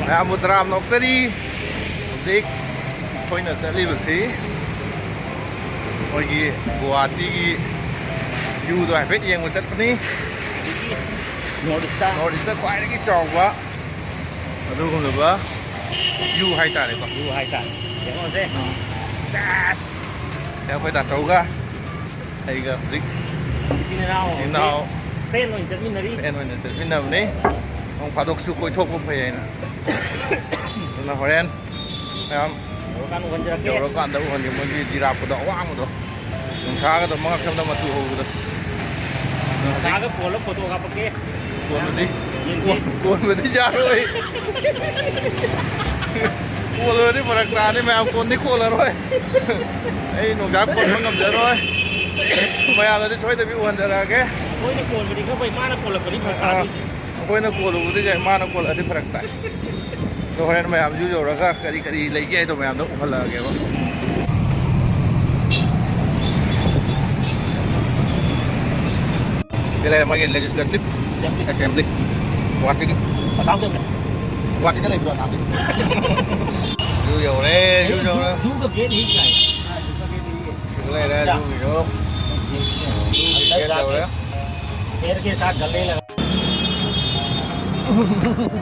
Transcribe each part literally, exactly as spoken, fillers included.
ꯃꯌꯥꯝꯕꯨ ꯇꯔꯥꯝꯅ ꯑꯣꯛꯆꯔꯤ꯫ ꯍꯧꯖꯤꯛ ꯑꯩꯈꯣꯏꯅ ꯆꯠꯂꯤꯕꯁꯤ ꯃꯣꯏꯒꯤ ꯒꯨꯋꯥꯍꯥꯇꯤꯒꯤ ꯚ꯭ꯌꯨꯗꯣ ꯍꯥꯏꯐꯦꯠ ꯌꯦꯡꯕ ꯆꯠꯄꯅꯤ꯫ ꯅꯣꯔꯠ ꯏꯁꯇ ꯅꯣꯔꯠ ꯏꯁꯇ ꯈ꯭ꯋꯥꯏꯗꯒꯤ ꯆꯥꯎꯕ ꯑꯗꯨꯒꯨꯝꯂꯕ ꯚ꯭ꯌꯨ ꯍꯥꯏꯇꯥꯔꯦꯀꯣ꯫ ꯚ꯭ꯌꯨ ꯍꯥꯏꯇꯥꯔꯦ꯫ ꯌꯦꯡꯉꯣꯁꯦ꯫ ꯑꯩꯈꯣꯏ ꯇꯥꯆꯧꯒ ꯑꯩꯒ ꯍꯧꯖꯤꯛ ꯏꯆꯤꯟ ꯏꯅꯥꯎ ꯏꯆꯤꯟ ꯏꯅꯥꯎ ꯐ꯭ꯔꯦꯟ ꯑꯣꯏꯅ ꯆꯠꯃꯤꯟꯅꯔꯤ꯫ ꯐ꯭ꯔꯦꯟ ꯑꯣꯏꯅ ꯆꯠꯃꯤꯟꯅꯕꯅꯤ꯫ ꯅꯣꯡ ꯐꯥꯗꯣꯛꯁꯨ ꯀꯣꯏꯊꯣꯛꯄ ꯐꯩ ꯍꯥꯏꯅ꯫ ꯑꯗꯨꯅ ꯍꯣꯔꯦꯟ ꯃꯌꯥꯝ ꯌꯧꯔꯀꯥꯟꯗ ꯎꯍꯟꯖꯔꯛꯀꯦ꯫ ꯌꯧꯔꯀꯥꯟꯗ ꯎꯍꯟꯒꯦ꯫ ꯃꯣꯏꯒꯤ ꯖꯤꯔꯥꯞꯄꯗꯣ ꯑꯋꯥꯡꯕꯗꯣ, ꯅꯨꯡꯁꯥꯒꯗꯣ ꯃꯉꯛ ꯁꯝꯗ ꯃꯆꯨ ꯍꯧꯕꯗꯣ꯫ ꯅꯨꯡꯁꯥꯒ ꯀꯣꯜꯂ ꯐꯣꯇꯣ ꯀꯥꯞꯄꯛꯀꯦ꯫ ꯀꯣꯟꯕꯗꯤ ꯌꯦꯡꯁꯤ꯫ ꯀꯣꯟꯕꯗꯤ ꯌꯥꯔꯣꯏ꯫ ꯀꯣꯜꯂꯨꯔꯗꯤ ꯐꯔꯛ ꯇꯥꯅꯤ ꯃꯌꯥꯝ, ꯀꯣꯟꯗꯤ ꯀꯣꯜꯂꯔꯣꯏ꯫ ꯑꯩ ꯅꯨꯡꯁꯥ ꯀꯣꯟꯕ ꯉꯝꯖꯔꯣꯏ꯫ ꯃꯌꯥꯝꯗꯗꯤ ꯁꯣꯏꯗꯕꯤ ꯎꯍꯟꯖꯔꯛꯑꯒꯦ꯫ ꯑꯩꯈꯣꯏꯅ ꯀꯣꯜꯕꯗꯤ ꯈꯔ ꯐꯩ, ꯃꯥꯅ ꯀꯣꯜꯂꯛꯄꯗꯤ ꯐꯔꯛ ꯑꯥ, ꯇꯥꯗꯣꯏꯁꯦ꯫ ꯑꯩꯈꯣꯏꯅ ꯀꯣꯜꯂꯨꯕꯗꯤ ꯌꯥꯏ, ꯃꯥꯅ ꯀꯣꯜꯂꯛꯑꯗꯤ ꯐꯔꯛ ꯇꯥꯏ꯫ ꯑꯗꯣ ꯍꯣꯔꯦꯟ ꯃꯌꯥꯝꯁꯨ ꯌꯧꯔꯒ ꯀꯔꯤ ꯀꯔꯤ ꯂꯩꯒꯦ ꯍꯥꯏꯗꯣ ꯃꯌꯥꯝꯗꯣ ꯎꯍꯜꯂꯛꯑꯒꯦꯕ꯫ ꯁꯤ ꯂꯩꯔꯦ ꯃꯣꯏꯒꯤ Legislative Assembly꯫ ꯒꯨꯋꯥꯍꯥꯇꯤꯒꯤ꯫ ꯑꯁꯥꯝ ꯆꯠꯂꯦ꯫ ꯒꯨꯋꯥꯍꯥꯇꯤꯗ ꯂꯩꯕꯗꯣ ꯑꯁꯥꯝꯒꯤ꯫ ꯌꯨ ꯌꯧꯔꯦ, ꯌꯨ ꯌꯧꯔꯦ꯫ ꯖꯨꯒ ꯒꯦꯠ ꯍꯤ ꯀꯥꯏ꯫ ꯁꯤꯗ ꯂꯩꯔꯦ, ꯖꯨꯒꯤꯁꯨ꯫ ꯒꯦꯠ ꯌꯧꯔꯦ꯫ ꯁꯦꯔ ꯀꯦ ꯁꯥꯊ ꯒꯜꯂꯦ ꯂꯒꯥ꯫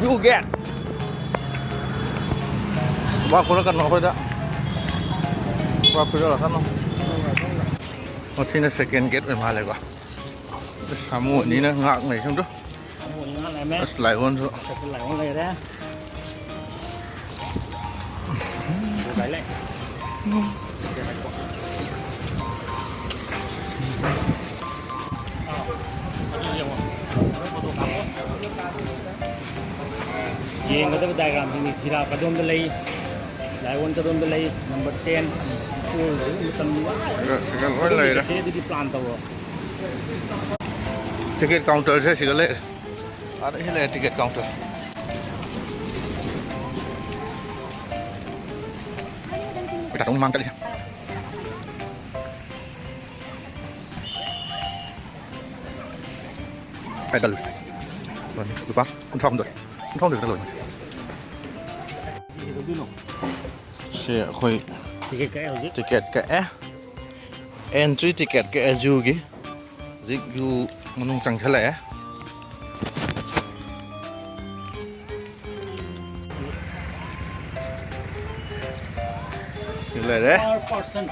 ꯖꯨ ꯒꯦꯠ꯫ ꯋꯥ ꯈꯨꯔꯛꯀꯅꯨ ꯑꯩꯈꯣꯏꯗ꯫ ꯋꯥ ꯈꯨꯔꯛꯀꯅꯨ꯫ ꯃꯁꯤꯅ second gate ꯑꯣꯏ ꯃꯥꯜꯂꯦꯀꯣ꯫ ꯑꯁ, ꯁꯥꯃꯨ ꯑꯅꯤꯅ ꯉꯥꯛ ꯂꯩ ꯁꯣꯝꯗ꯫ ꯑꯃꯨꯛ ꯑꯉꯥꯡ ꯂꯩꯔꯝꯃꯦ꯫ ꯑꯁ, ꯂꯥꯏꯑꯣꯟꯁꯨ꯫ ꯂꯥꯏꯑꯣꯟ ꯂꯩꯔꯦ꯫ ꯎꯄꯥꯏ ꯂꯩ꯫ ꯑꯥ, ꯑꯗꯨ ꯌꯦꯡꯉꯣ꯫ ꯐꯣꯇꯣ ꯀꯥꯞꯄꯣ꯫ ꯌꯦꯡꯒꯗꯕ diagramꯁꯤꯡꯁꯤ ꯖꯤꯔꯥꯞ ꯑꯗꯣꯝꯗ ꯂꯩ, ꯂꯥꯏꯑꯣꯟ ꯑꯗꯣꯝꯗ ꯂꯩ, number ten꯫ ꯀꯣꯏꯕꯒꯤ ꯃꯇꯝ ꯁꯤꯗ, ꯁꯤꯗ ꯂꯣꯏ ꯂꯩꯔꯦ꯫ ꯑꯗꯨꯗꯤ plan ꯇꯧꯔꯣ꯫ Ticket counterꯁꯦ ꯁꯤꯗ ꯂꯩꯔꯦ꯫ ꯑꯥꯗ ꯁꯤ ꯂꯩꯔꯦ ticket counter꯫ ꯄꯩꯁꯥ ꯇꯧ ꯃꯥꯡ ꯆꯠꯂꯤ꯫ ꯀꯥꯏ ꯆꯠꯂꯨꯏ? ꯂꯨꯄꯥ ꯀꯨꯟꯊ꯭ꯔꯥ ꯍꯨꯝꯗꯣꯏ꯫ ꯀꯨꯟꯊ꯭ꯔꯥ ꯍꯨꯝꯗꯣꯏ ꯈꯛꯇ ꯂꯧꯏ꯫ ꯁꯤ ꯑꯩꯈꯣꯏ ꯇꯤꯀꯦꯠ ꯀꯛꯑꯦ ꯍꯧꯖꯤꯛ꯫ ꯇꯤꯀꯦꯠ ꯀꯛꯑꯦ꯫ ꯑꯦꯟꯇ꯭ꯔꯤ ꯇꯤꯀꯦꯠ ꯀꯛꯑꯦ ꯖꯨꯒꯤ꯫ ꯍꯧꯖꯤꯛ ꯖꯨ ꯃꯅꯨꯡ ꯆꯪꯁꯜꯂꯛꯑꯦ꯫ ꯁꯤ ꯂꯩꯔꯦ꯫ Per person꯫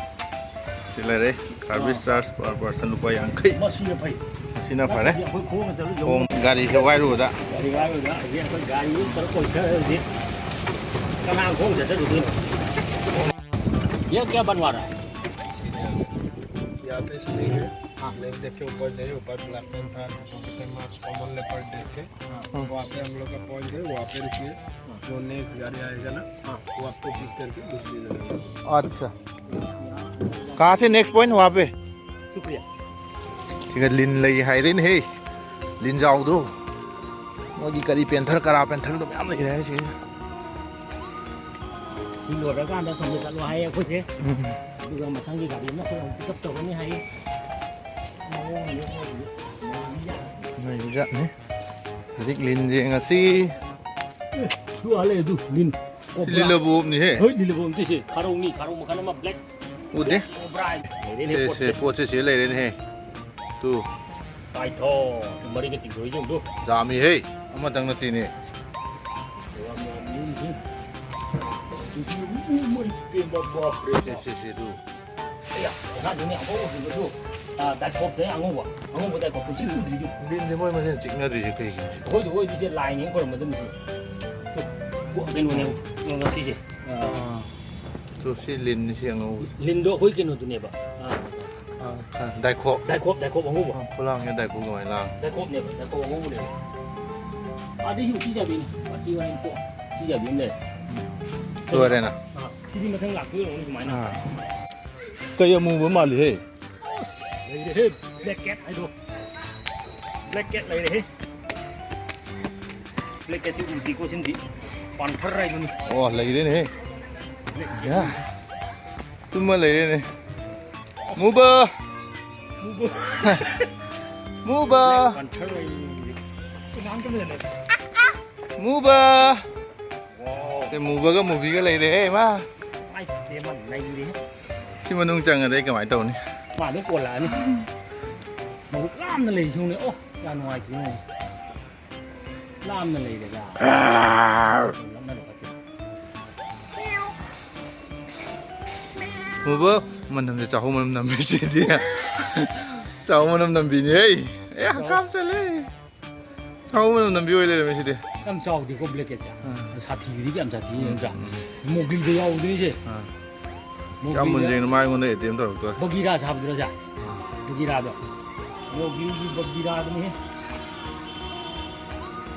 ꯁꯤ ꯂꯩꯔꯦ꯫ Service charge per person ꯂꯨꯄꯥ ꯌꯥꯡꯈꯩ꯫ ꯃꯁꯤꯅ ꯐꯩ꯫ ꯃꯁꯤꯅ ꯐꯔꯦ꯫ ꯑꯩꯈꯣꯏ ꯈꯣꯡꯅ ꯆꯠꯂꯁꯨ ꯈꯣꯡ ꯒꯥꯔꯤꯁꯦ ꯋꯥꯏꯔꯨꯕꯗ꯫ ꯒꯥꯔꯤ ꯋꯥꯏꯔꯨꯕꯗ ꯍꯧꯖꯤꯛ ꯑꯩꯈꯣꯏ ꯒꯥꯔꯤ ꯇꯔꯨꯛ ꯑꯣꯏꯈ꯭ꯔꯦ ꯍꯧꯖꯤꯛ꯫ ꯀꯅꯥ ꯈꯣꯡ ꯆꯠꯆꯔꯨꯗꯣꯏꯅꯣ? ये क्या बनवा रहा है? यहाँ पे स्नेक है। स्नेक देख के ऊपर जाइए, ऊपर black panther, hippopotamus, common leopard देखे। हाँ। वहाँ पे हम लोग का पॉइंट है, वहाँ पे रुकिए। जो नेक्स्ट गाड़ी आएगा ना, हाँ। वो आपको पिक करके दूसरी जगह। अच्छा, कहाँ से नेक्स्ट पॉइंट? वहाँ पे। शुक्रिया। ꯁꯤꯒ ꯂꯤꯟ ꯂꯩ ꯍꯥꯏꯔꯦꯅꯦꯍꯦ꯫ ꯂꯤꯟꯖꯥꯎꯗꯣ꯫ ꯃꯣꯏꯒꯤ ꯀꯔꯤ ꯄꯦꯟꯊꯔ, ꯀꯔꯥ ꯄꯦꯟꯊꯔꯗꯣ ꯃꯌꯥꯝ ꯂꯩꯔꯦ ꯍꯥꯏꯔꯤꯁꯦ꯫ ꯁꯤ ꯂꯣꯏꯔꯀꯥꯟꯗ ꯁꯣꯝꯗ ꯆꯠꯂꯣ ꯍꯥꯏꯌꯦ ꯑꯩꯈꯣꯏꯁꯦ꯫ ꯎꯝ꯫ ꯑꯗꯨꯒ ꯃꯊꯪꯒꯤ ꯒꯥꯔꯤ ꯑꯃ ꯑꯩꯈꯣꯏ ꯑꯃꯨꯛ ꯄꯤꯛ ꯑꯞ ꯇꯧꯒꯅꯤ ꯍꯥꯏꯌꯦ꯫ ꯃꯑꯣꯡ ꯑꯃ ꯂꯩꯔꯤꯁꯦ꯫ ꯅꯩꯕꯖꯥꯠꯅꯤ꯫ ꯍꯧꯖꯤꯛ ꯂꯤꯟ ꯌꯦꯡꯉꯁꯤ꯫ ꯑꯦ, ꯑꯗꯨ ꯑꯥ ꯂꯩ ꯑꯗꯨ, ꯂꯤꯟ꯫ ꯁꯤ ꯀꯣꯕ꯭ꯔꯥ꯫ ꯂꯤꯂꯕꯣꯞꯅꯤꯍꯦ꯫ ꯍꯣꯏ, ꯂꯤꯂꯕꯣꯞ ꯅꯠꯇꯦ ꯁꯤ꯫ ꯈꯥꯔꯧꯅꯤ, ꯈꯥꯔꯧ ꯃꯈꯜ ꯑꯃ, ꯕ꯭ꯂꯦꯛ ꯎꯗꯦ꯫ ꯀꯣꯕ꯭ꯔꯥ ꯍꯥꯏ꯫ ꯂꯩꯔꯦꯅꯦ ꯁꯦ, ꯄꯣꯠꯁꯦ꯫ ꯁꯦ, ꯄꯣꯠꯁꯦ ꯁꯤ ꯂꯩꯔꯦꯅꯦꯍꯦ꯫ ꯇꯨ꯫ ꯄꯥꯏꯊꯣ꯫ ꯃꯔꯤꯒ ꯇꯤꯡꯊꯣꯛꯏꯁꯤꯡꯗꯣ꯫ ꯌꯥꯝꯃꯤꯍꯦ꯫ ꯑꯃꯇꯪ ꯅꯠꯇꯦꯅꯦ꯫ ꯌꯥꯝ ꯌꯥꯝꯃꯤ꯫ ꯏꯃꯥꯏ ꯄꯦꯝꯃ ꯕꯥꯞ ꯔꯦ꯫ ꯁꯦ, ꯁꯦ, ꯁꯦ, ꯇꯨ꯫ ꯑꯌꯥ, ꯖꯒꯥꯗꯨꯅꯦ ꯑꯉꯧꯕꯗꯨꯁꯨ, ꯑꯥ, ꯗꯥꯏꯈꯣꯞꯇ ꯑꯉꯧꯕ, ꯑꯉꯧꯕ ꯗꯥꯏꯈꯣꯞ ꯄꯨꯟꯁꯤ ꯎꯗ꯭ꯔꯤꯗꯨ꯫ ꯂꯤꯟꯁꯦ ꯃꯣꯏ ꯃꯁꯦꯟ ꯆꯤꯛꯅꯗ꯭ꯔꯤꯁꯦ ꯀꯩꯒꯤꯅꯣ ꯁꯤꯕꯣ? ꯑꯩꯈꯣꯏꯗꯤ, ꯑꯩꯈꯣꯏꯗꯤ ꯁꯦ ꯂꯥꯏꯅꯦꯅ ꯈꯣꯏꯔꯝꯕꯗꯨꯅꯤ ꯁꯤ꯫ ꯀꯩꯅꯣꯅꯦ, ꯉꯁꯤꯁꯦ꯫ ꯑꯥ꯫ ꯇꯨ, ꯁꯤ ꯂꯤꯟꯅꯤ, ꯁꯤ ꯑꯉꯧꯕꯁꯦ꯫ ꯂꯤꯟꯗꯣ ꯑꯩꯈꯣꯏ ꯀꯩꯅꯣꯗꯨꯅꯦꯕ꯫ ꯑꯥ꯫ ꯑꯥ, ꯈ-, ꯗꯥꯏꯈꯣꯞ꯫ ꯗꯥꯏꯈꯣꯞ, ꯗꯥꯏꯈꯣꯞ ꯑꯉꯧꯕ꯫ ꯑꯥ, ꯈꯨꯂꯥꯡꯁꯦ ꯗꯥꯏꯈꯣꯞ ꯑꯗꯨꯃꯥꯏꯅ ꯂꯥꯡꯉꯦ꯫ ꯗꯥꯏꯈꯣꯞꯅꯦꯕ, ꯗꯥꯏꯈꯣꯞ ꯑꯉꯧꯕꯅꯦꯕ꯫ ꯑꯥꯗꯩꯁꯨ ꯎꯆꯤ ꯆꯥꯕꯤꯅꯤ, ꯃꯊꯤ ꯋꯥꯔꯦꯝ ꯇꯣꯛ꯫ ꯎꯆꯤ ꯆꯥꯕꯤ ꯑꯃ ꯂꯩꯔꯦ꯫ ꯎꯝ꯫ ꯂꯣꯏꯔꯦꯅ꯫ ꯑꯥ, ꯁꯤꯗꯤ ꯃꯊꯪ ꯂꯥꯛꯇꯣꯏ ꯑꯣꯏꯔꯝꯒꯅꯤ ꯁꯨꯃꯥꯏꯅ꯫ ꯑꯥ꯫ ꯀꯩ ꯑꯃꯨꯕ ꯃꯥꯜꯂꯤꯍꯦ? ꯑꯁ, ꯂꯩꯔꯦꯍꯦ, ꯕ꯭ꯂꯦꯛ ꯀꯦꯠ ꯍꯥꯏꯗꯣ꯫ ꯕ꯭ꯂꯦꯛ ꯀꯦꯠ ꯂꯩꯔꯦꯍꯦ꯫ ꯕ꯭ꯂꯦꯛ ꯀꯦꯠꯁꯤ ꯎꯗ꯭ꯔꯤꯀꯣ, ꯁꯤꯃꯗꯤ꯫ ꯄꯥꯟꯊꯔ ꯍꯥꯏꯗꯨꯅꯤ꯫ ꯑꯣ, ꯂꯩꯔꯦꯅꯦꯍꯦ꯫ ꯕ꯭ꯂꯦꯛ ꯀꯦꯠ꯫ ꯌꯥ꯫ ꯇꯨꯝꯃ ꯂꯩꯔꯦꯅꯦ꯫ ꯃꯨꯕ꯫ ꯃꯨꯕ꯫ ꯃꯨꯕ꯫ ꯕ꯭ꯂꯦꯛ ꯄꯥꯟꯊꯔ ꯍꯥꯏꯗꯨꯅꯤ꯫ ꯃꯨꯕ꯫ ꯋꯥꯎ꯫ ꯁꯦ, ꯃꯨꯕꯒ ꯃꯨꯕꯤꯒ ꯂꯩꯔꯦꯍꯦ, ꯏꯃꯥ꯫ ꯃꯥꯏ ꯐꯤꯠꯇꯤ ꯑꯃ ꯅꯩꯔꯦꯍꯦ꯫ ꯁꯤ ꯃꯅꯨꯡ ꯆꯪꯉꯗꯤ ꯑꯩ ꯀꯃꯥꯏꯅ ꯇꯧꯅꯤ? ꯃꯥ ꯑꯗꯨꯝ ꯀꯣꯜꯂꯛꯑꯅꯤ꯫ ꯃꯕꯨꯛ ꯂꯥꯝꯅ ꯂꯩꯔꯤꯁꯤꯡꯅꯦ꯫ ꯑꯣ, ꯌꯥꯝ ꯅꯨꯡꯉꯥꯏꯇꯦ꯫ ꯂꯥꯝꯅ ꯂꯩꯔꯦꯗ꯫ ꯂꯛꯅꯕ ꯐꯠꯇꯦ꯫ ꯃꯨꯕ ꯃꯅꯝꯁꯦ ꯆꯥꯍꯧ ꯃꯅꯝ ꯅꯝꯃꯦ ꯁꯤꯗꯤ꯫ ꯆꯥꯍꯧ ꯃꯅꯝ ꯅꯝꯕꯤꯅꯦ, ꯍꯩ꯫ ꯑꯦ, ꯍꯪꯒꯥꯝ ꯆꯠꯂꯦ꯫ ꯆꯥꯎꯕꯅ ꯅꯝꯕꯤ ꯑꯣꯏ ꯂꯩꯔꯝꯃꯦ ꯁꯤꯗꯤ꯫ ꯌꯥꯝ ꯆꯥꯎꯗꯦꯀꯣ black catꯁꯦ꯫ ꯑꯥ꯫ ꯁꯥꯊꯤꯕꯗꯤ ꯌꯥꯝ ꯁꯥꯊꯤꯅꯦ ꯅꯠꯇ꯭ꯔꯥ? ꯎꯝ꯫ ꯃꯣꯒ꯭ꯂꯤꯗ ꯌꯥꯎꯕꯗꯨꯅꯤꯁꯦ꯫ ꯑꯥ꯫ ꯃꯣꯒ꯭ꯂꯤꯗ ꯌꯥꯝ ꯃꯨꯟꯖꯩꯅ ꯃꯥ ꯑꯩꯉꯣꯟꯗ attempt ꯇꯧꯔꯛꯇꯣꯔꯦ꯫ ꯕꯒꯤꯔꯥ ꯁꯥꯕꯗꯨꯔꯣ ꯁꯦ? ꯑꯥ꯫ ꯕꯒꯤꯔꯥꯗꯣ꯫ ꯃꯣꯒ꯭ꯂꯤꯒꯤ ꯕꯒꯤꯔꯥꯗꯨꯅꯤꯍꯦ꯫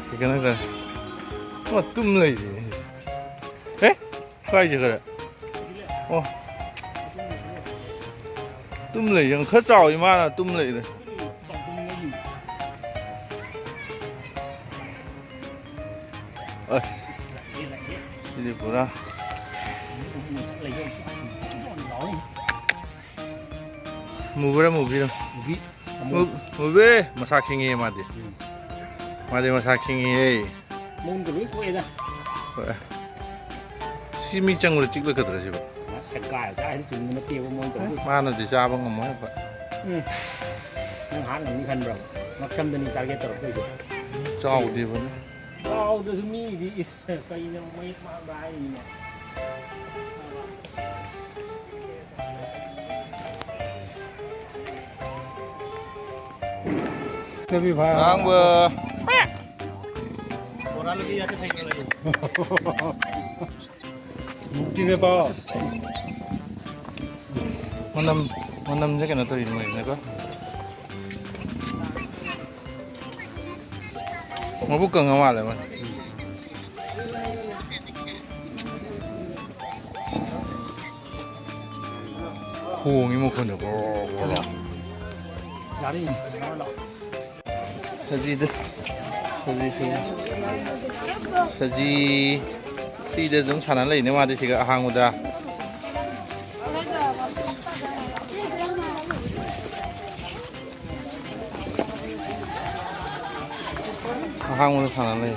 ꯁꯤ ꯀꯩꯅꯣ ꯇꯧꯔꯦ꯫ ꯑꯃ ꯇꯨꯝ ꯂꯩꯔꯤꯅꯦ꯫ ꯑꯦ? ꯀꯥꯏ ꯆꯠꯈ꯭ꯔꯦ? ꯑꯣ꯫ ꯇꯨꯝ ꯂꯩ, ꯌꯥꯝ ꯈꯔ ꯆꯥꯎꯏ ꯃꯥꯅ ꯇꯨꯝ ꯂꯩꯔꯦ꯫ ꯑꯁ꯫ ꯁꯤꯗꯤ ꯄꯨꯔꯥ꯫ ꯃꯨꯕ꯭ꯔꯥ ꯃꯨꯕꯤꯔꯣ? ꯃꯨꯕꯤ꯫ ꯃꯨ-, ꯃꯨꯕꯤ, ꯃꯁꯥ ꯈꯤꯡꯉꯦ ꯃꯥꯗꯤ꯫ ꯎꯝ꯫ ꯃꯥꯗꯤ ꯃꯁꯥ ꯈꯤꯡꯉꯦ꯫ ꯃꯑꯣꯡꯗ ꯂꯣꯏ ꯊꯣꯛꯑꯦꯗ꯫ ꯍꯣꯏ꯫ ꯁꯤ ꯃꯤ ꯆꯪꯕꯗ ꯆꯤꯛꯂꯛꯀꯗ꯭ꯔꯥ ꯁꯤꯕꯣ? ꯁꯦꯒꯥꯏ ꯆꯥꯏꯗꯤ ꯆꯨꯝꯕ ꯅꯠꯇꯦꯕ ꯃꯣꯏꯅ ꯇꯧꯔꯤꯁꯦ꯫ ꯃꯥꯅꯗꯤ ꯆꯥꯕ ꯉꯝꯃꯣꯏ ꯑꯩꯈꯣꯏ꯫ ꯎꯝ꯫ ꯅꯪ ꯍꯥꯠ ꯉꯝꯅꯤ ꯈꯟꯕ꯭ꯔꯕ? ꯉꯛꯁꯝꯗꯅꯤ target ꯇꯧꯔꯛꯇꯣꯏꯁꯦ꯫ ꯆꯥꯎꯗꯦꯕ꯫ ꯆꯥꯎꯗ꯭ꯔꯁꯨ ꯃꯤꯒꯤꯗꯤ ꯏꯁ ꯀꯩꯅꯣ ꯃꯌꯦꯛ ꯃꯥꯡꯕ ꯍꯥꯏꯔꯤꯅꯦ꯫ ꯇꯕꯤ ꯚꯥꯏ꯫ ꯉꯥꯡꯕ꯫ ꯕꯣꯔꯥ ꯂꯨꯄꯤ ꯌꯥꯡꯈꯩ ꯁꯥꯏꯀꯜ ꯂꯩ꯫ ꯃꯨꯛꯇꯤꯅꯦ ꯄꯥꯎ꯫ ꯃꯅꯝ, ꯃꯅꯝꯁꯦ ꯀꯩꯅꯣ ꯇꯧꯔꯤ ꯅꯣꯏꯅꯦꯀꯣ꯫ ꯃꯕꯨꯛ ꯀꯪꯉ ꯃꯥꯜꯂꯦ ꯃꯥ꯫ ꯈꯣꯡꯉꯤ ꯃꯈꯣꯟꯗꯣ ꯒ꯭ꯔꯣ ꯒ꯭ꯔꯣ ꯒ꯭ꯔꯣ꯫ ꯌꯥꯔꯦ꯫ ꯁꯖꯤꯗ, ꯁꯖꯤ, ꯁꯖꯤ꯫ ꯁꯖꯤ ꯐ꯭ꯔꯤꯗ ꯑꯗꯨꯝ ꯁꯥꯟꯅ ꯂꯩꯅꯦ ꯃꯥꯗꯤ ꯁꯤꯒ ꯑꯍꯥꯡꯕꯗ꯫ ꯑꯍꯥꯡꯕꯗ ꯁꯥꯟꯅ ꯂꯩ꯫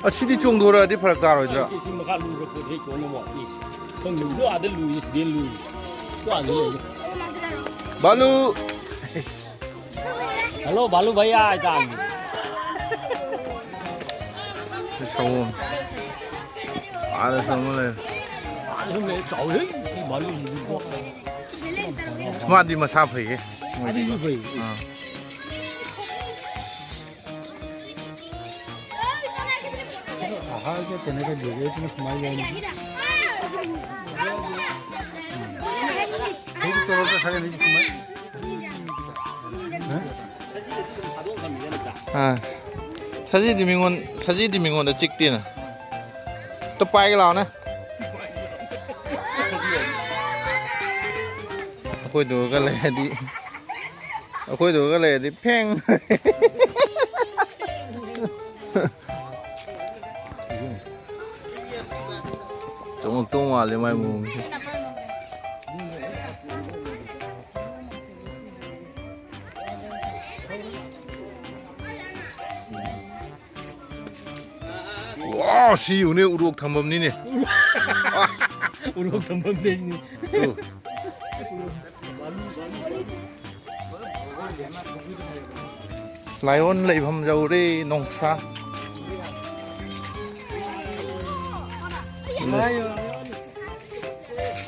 ꯑꯁꯤꯗꯤ ꯆꯣꯡꯊꯣꯔꯛꯑꯗꯤ ꯐꯔꯛ ꯇꯥꯔꯣꯏꯗ꯭ꯔꯥ? ꯁꯤ ꯃꯈꯥ ꯂꯨꯔ ꯄꯣꯠ ꯍꯦꯛ ꯆꯣꯡꯉꯝꯃꯣ꯫ ꯏꯁ꯫ ꯈꯪꯗꯦ, ꯑꯗꯨ ꯑꯥꯗ ꯂꯨꯏ, ꯁꯤꯗꯤ ꯂꯨꯏ꯫ ꯑꯗꯨ ꯑꯥꯗ ꯂꯩ꯫ ꯕꯥꯂꯨ! ꯍꯜꯂꯣ, ꯕꯥꯂꯨ ꯚꯩꯌꯥ ꯍꯥꯏꯇꯥꯕꯅꯤ꯫ ꯁꯑꯣꯝ꯫ ꯑꯥꯗꯁꯨ ꯑꯃ ꯂꯩꯔꯦ꯫ ꯑꯥꯗꯁꯨ ꯂꯩ, ꯆꯥꯎꯋꯦ, ꯁꯤ ꯕꯥꯂꯨꯁꯤꯗꯤ꯫ ꯃꯥꯗꯤ ꯃꯁꯥ ꯐꯩꯌꯦ꯫ ꯑꯗꯨꯁꯨ ꯐꯩ꯫ ꯑꯥ꯫ ꯑꯍꯥꯎꯕ ꯀꯩꯅꯣꯒ ꯂꯨꯒꯦ, ꯑꯗꯨꯅ ꯀꯃꯥꯏꯅ ꯌꯥꯅꯤ? ꯑꯩꯗꯤ ꯇꯣꯂꯣꯞꯇ ꯁꯥꯒꯠꯂꯤꯁꯤ ꯀꯃꯥꯏ? ꯑꯥ꯫ ꯁꯖꯤꯗꯤ ꯃꯤꯉꯣꯟ, ꯁꯖꯤꯗꯤ ꯃꯤꯉꯣꯟꯗ ꯆꯤꯛꯇꯦꯅ꯫ ꯑꯝꯇ ꯄꯥꯏꯒꯦ ꯂꯥꯛꯑꯣꯅꯦ꯫ ꯑꯩꯈꯣꯏꯗꯨꯒ ꯂꯩꯔꯗꯤ, ꯑꯩꯈꯣꯏꯗꯨꯒ ꯂꯩꯔꯗꯤ ꯐꯦꯡ꯫ ꯆꯨꯝꯃꯛꯇꯧ ꯃꯥꯜꯂꯦ ꯃꯥꯏ ꯃꯑꯣꯡꯁꯦ꯫ ꯋꯥ, ꯁꯤ ꯌꯦꯡꯉꯨꯅꯦ, ꯎꯔꯣꯛ ꯊꯝꯐꯝꯅꯤꯅꯦ꯫ ꯎꯔꯣꯛ ꯊꯝꯐꯝꯅꯦ ꯁꯤꯅꯤ꯫ ꯇꯨ꯫ Lion ꯂꯩꯐꯝ ꯌꯧꯔꯦ, ꯅꯣꯡꯁꯥ꯫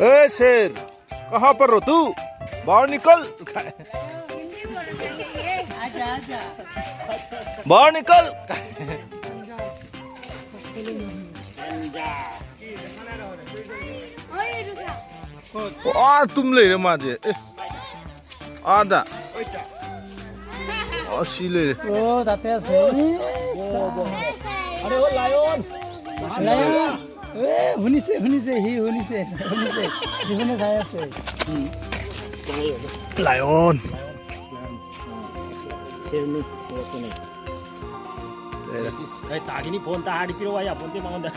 ए शेर, कहाँ पर हो तू? बाहर निकल। बाहर निकल। ꯑꯥ, ꯇꯨꯝ ꯂꯩꯔꯦ ꯃꯥꯗꯤ꯫ ꯑꯦ, ꯑꯥꯗ꯫ ꯑꯥ, ꯁꯤ ꯂꯩꯔꯦ꯫ ꯑꯣ, তাতে আছে। আরে, ও লায়ন। লায়ন। এ, শুনিছে, শুনিছে, সি শুনিছে, শুনিছে। জীবনে চাই আছে। লায়ন। ꯑꯩ ꯇꯥꯈꯤꯅꯤ, ꯐꯣꯟ ꯇꯥꯔꯗꯤ ꯄꯤꯔꯛꯑꯣ ꯍꯥꯏ ꯌꯥꯄꯣꯟꯇꯦ ꯃꯉꯣꯟꯗ꯫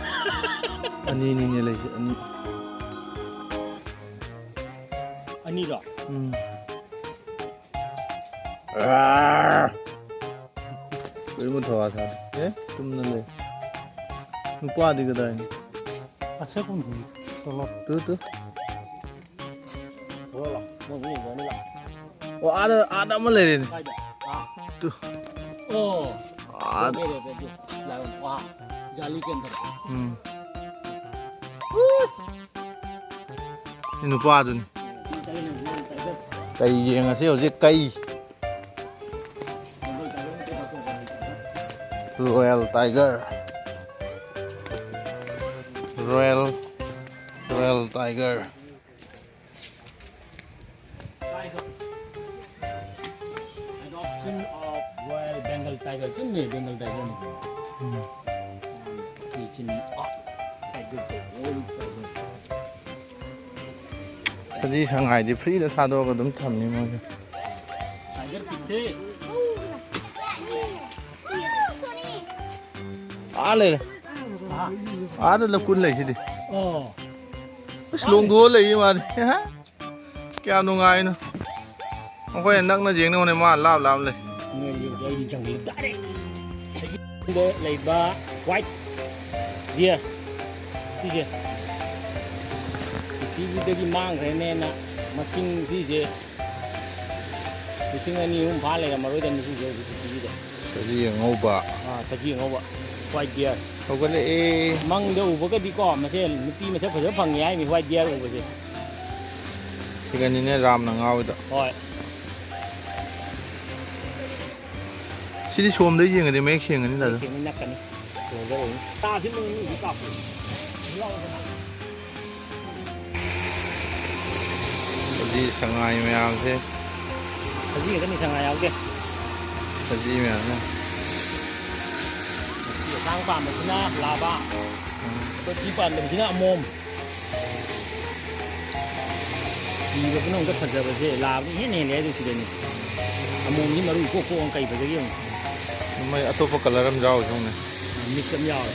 ꯑꯅꯤ, ꯑꯅꯤꯅꯦ ꯂꯩꯁꯦ, ꯑꯅꯤ꯫ ꯑꯅꯤꯔꯣ? ꯎꯝ꯫ ꯂꯣꯏꯅꯃꯛ ꯊꯧꯋꯥ ꯁꯥꯗꯦ꯫ ꯑꯦ, ꯇꯨꯝꯅ ꯂꯩ꯫ ꯅꯨꯄꯥꯗꯤ ꯀꯗꯥꯏꯅꯣ? ꯑꯁ, ꯀꯨꯝꯁꯤ ꯇꯣꯂꯣꯞ꯫ Two, two. ꯊꯣꯛꯂꯛꯑꯣ, ꯃꯣꯏ ꯃꯤ ꯌꯦꯡꯉꯣ, ꯑꯅꯤ ꯂꯥꯛꯑꯣ꯫ ꯑꯣ, ꯑꯥꯗ, ꯑꯥꯗ ꯑꯃ ꯂꯩꯔꯦꯅꯦ꯫ ꯀꯥꯏꯗ? ꯑꯥ꯫ ꯇꯨ꯫ ꯑꯣ꯫ ꯑꯥꯗ꯫ ꯂꯩꯔꯦ, ꯑꯗꯨꯗꯤ꯫ ꯂꯥꯛꯑꯣ꯫ ꯋꯥ꯫ ꯖꯥꯂꯤ ꯀꯦꯟꯗ꯭ꯔ꯫ ꯎꯝ꯫ ꯁꯤ ꯅꯨꯄꯥꯗꯨꯅꯤ꯫ ꯀꯩ ꯌꯦꯡꯉꯁꯤ ꯍꯧꯖꯤꯛ? ꯀꯩ? Royal Tiger꯫ Royal, Royal Tiger꯫ Adoption of Royal Bengal Tiger. ꯆꯨꯝꯃꯦ, Bengal Tiger ꯅꯤ꯫ ꯎꯝ꯫ ꯁꯤ ꯆꯤꯟ-, ꯑꯥ, tiger ꯇꯧ, royal tiger꯫ ꯁꯖꯤ ꯁꯉꯥꯏꯗꯤ free ꯗ ꯊꯥꯗꯣꯛꯑꯒ ꯑꯗꯨꯝ ꯊꯝꯃꯤ ꯃꯣꯏꯁꯦ꯫ Tiger ꯄꯤꯛꯇꯦ꯫ ꯑꯥ ꯂꯩꯔꯦ꯫ ꯑꯥꯗ ꯂꯀꯨꯟ ꯂꯩꯁꯤꯗꯤ꯫ ꯑꯣ꯫ ꯑꯁ, ꯂꯣꯡꯗꯣꯛꯑ ꯂꯩꯌꯦ ꯃꯥꯗꯤ꯫ ꯀꯌꯥ ꯅꯨꯡꯉꯥꯏꯅꯣ꯫ ꯑꯩꯈꯣꯏꯅ ꯅꯛꯅ ꯌꯦꯡꯅ ꯍꯣꯠꯅꯩ, ꯃꯥ ꯂꯥꯞ ꯂꯥꯞ ꯂꯩ꯫ ꯅꯣꯏ ꯌꯨꯝꯗ ꯑꯩꯗꯤ ꯖꯪꯒꯜ ꯗꯥꯏꯔꯦꯛ꯫ ꯗ ꯂꯩꯕ white deer ꯁꯤꯁꯦ ꯄ꯭ꯔꯤꯊꯤꯕꯤꯗꯒꯤ ꯃꯥꯡꯈ꯭ꯔꯦꯅꯦꯅ ꯃꯁꯤꯡ ꯁꯤꯁꯦ ꯂꯤꯁꯤꯡ ꯑꯅꯤ ꯑꯍꯨꯝ ꯐꯥ ꯂꯩꯔꯝꯃꯔꯣꯏꯗꯕꯅꯤ ꯁꯤꯁꯦ ꯍꯧꯖꯤꯛ ꯄ꯭ꯔꯤꯊꯤꯕꯤꯗ꯫ ꯁꯖꯤ ꯑꯉꯧꯕ꯫ ꯑꯥ, ꯁꯖꯤ ꯑꯉꯧꯕ꯫ White deer꯫ ꯍꯧꯒꯠꯂꯛꯑꯦ꯫ ꯃꯪꯗ ꯎꯕꯒꯗꯤꯀꯣ, ꯃꯁꯦ ꯅꯨꯄꯤ ꯃꯁꯛ ꯐꯖꯕ ꯐꯪꯉꯦ ꯍꯥꯏꯃꯤ, white deer ꯎꯕꯁꯦ꯫ ꯁꯤꯒꯅꯤꯅꯦ ꯔꯥꯝꯅ ꯉꯥꯎꯋꯤꯗꯣ꯫ ꯍꯣꯏ꯫ ꯁꯤꯗꯤ ꯁꯣꯝꯗ ꯌꯦꯡꯉꯗꯤ ꯃꯌꯦꯛ ꯁꯦꯡꯒꯅꯤ, ꯗꯥꯗꯥ꯫ ꯁꯦꯡꯅ ꯅꯛꯀꯅꯤ꯫ ꯌꯦꯡꯖꯔꯛꯎꯅꯦ꯫ ꯇꯥꯁꯤ ꯃꯣꯏ ꯑꯅꯤꯁꯤ ꯀꯥꯞꯄꯣ꯫ ꯍꯧꯖꯤꯛ ꯁꯉꯥꯏ ꯃꯌꯥꯝꯁꯦ꯫ ꯁꯖꯤ ꯈꯛꯇꯅꯤ, ꯁꯉꯥꯏ ꯌꯥꯎꯗꯦ꯫ ꯁꯖꯤ ꯃꯌꯥꯝꯅ꯫ ꯑꯁꯤ ꯑꯁꯥꯡ ꯄꯥꯝꯕꯁꯤꯅ ꯂꯥꯕ꯫ ꯎꯝ꯫ ꯑꯩꯈꯣꯏ ꯄꯤ ꯄꯥꯝꯗꯕꯁꯤꯅ ꯑꯃꯣꯝ꯫ ꯊꯤꯕꯗꯨꯅ ꯑꯃꯨꯛꯀ ꯐꯖꯕꯁꯦ, ꯂꯥꯕꯅ ꯏꯍꯦꯟ ꯍꯦꯜꯂꯦ ꯍꯥꯏꯗꯣ ꯁꯤꯗꯅꯤ꯫ ꯑꯃꯣꯝꯗꯤ ꯃꯔꯨ ꯏꯀꯣꯛ ꯀꯣꯛꯑ ꯀꯩꯕꯗꯒꯤ ꯑꯃꯨꯛ꯫ ꯃꯣꯏ ꯑꯇꯣꯞꯄ ꯀꯂꯔ ꯑꯃ ꯌꯥꯎꯔꯤꯁꯦ ꯌꯦꯡꯉꯨꯅꯦ꯫ ꯃꯤꯛꯁ ꯑꯃ ꯌꯥꯎꯔꯦ꯫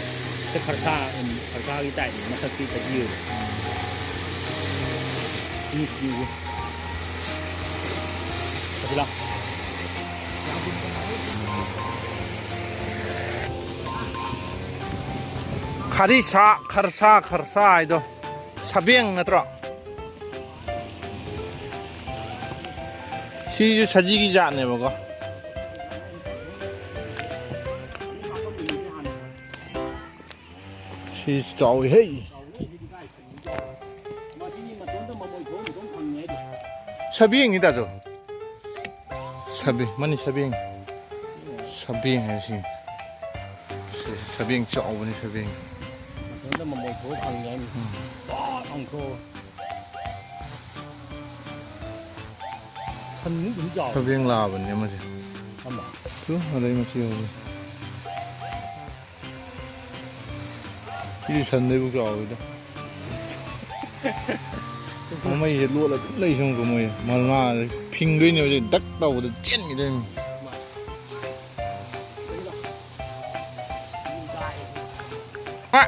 ꯁꯤ ꯈꯔꯁꯥ, ꯎꯝ, ꯈꯔꯁꯥꯒꯤ ꯇꯥꯏꯞꯅꯤ ꯃꯁꯛꯇꯤ ꯁꯖꯤ ꯑꯣꯏꯕ꯫ ꯃꯤꯛꯁꯅꯤ꯫ ꯑꯁꯤ ꯂꯥꯎ꯫ ꯈꯔꯤꯁꯥ, ꯈꯔꯁꯥ, ꯈꯔꯁꯥ ꯍꯥꯏꯗꯣ ꯁꯕꯦꯡ ꯅꯠꯇ꯭ꯔꯣ? ꯁꯤꯁꯨ ꯁꯖꯤꯒꯤ ꯖꯥꯠꯅꯦꯕꯀꯣ꯫ ꯁꯤ ꯆꯥꯎꯋꯤꯍꯦ꯫ ꯁꯕꯦꯡꯅꯤ ꯇꯥꯖꯧ꯫ ꯁꯕꯦꯡ, ꯃꯅꯤ ꯁꯕꯦꯡ꯫ ꯁꯕꯦꯡ ꯍꯥꯏꯁꯤ꯫ ꯁꯤ ꯁꯕꯦꯡ ꯆꯥꯎꯕꯅꯤ ꯁꯕꯦꯡ꯫ ꯃꯇꯣꯟꯗ ꯃꯃꯣꯏ ꯊꯣꯛꯑ ꯐꯪꯉꯦ ꯍꯥꯏꯅꯤ꯫ ꯎꯝ꯫ ꯄꯥꯛ ꯂꯪꯊꯣꯛꯑꯒ꯫ ꯁꯟꯃꯨꯛ ꯑꯗꯨꯝ ꯆꯥꯎꯋꯦ꯫ ꯁꯕꯦꯡ ꯂꯥꯕꯅꯤ ꯑꯃꯁꯦ꯫ ꯑꯃ꯫ ꯇꯨ, ꯑꯗꯩ ꯃꯁꯤ ꯌꯦꯡꯉꯨꯅꯦ꯫ ꯁꯤꯗꯤ ꯁꯟꯗꯩꯕꯨ ꯆꯥꯎꯋꯤꯗ꯫ ꯃꯃꯩꯁꯦ ꯂꯣꯠꯂ ꯑꯗꯨꯝ ꯂꯩ ꯁꯣꯝꯒ ꯃꯣꯏ꯫ ꯃꯃꯥ ꯐꯤꯡꯗꯣꯏꯅꯦ ꯍꯧꯖꯤꯛ ꯗꯛ ꯇꯧꯕꯗ ꯆꯦꯟꯈꯤꯗꯣꯏꯅꯤ꯫ ꯑꯥ꯫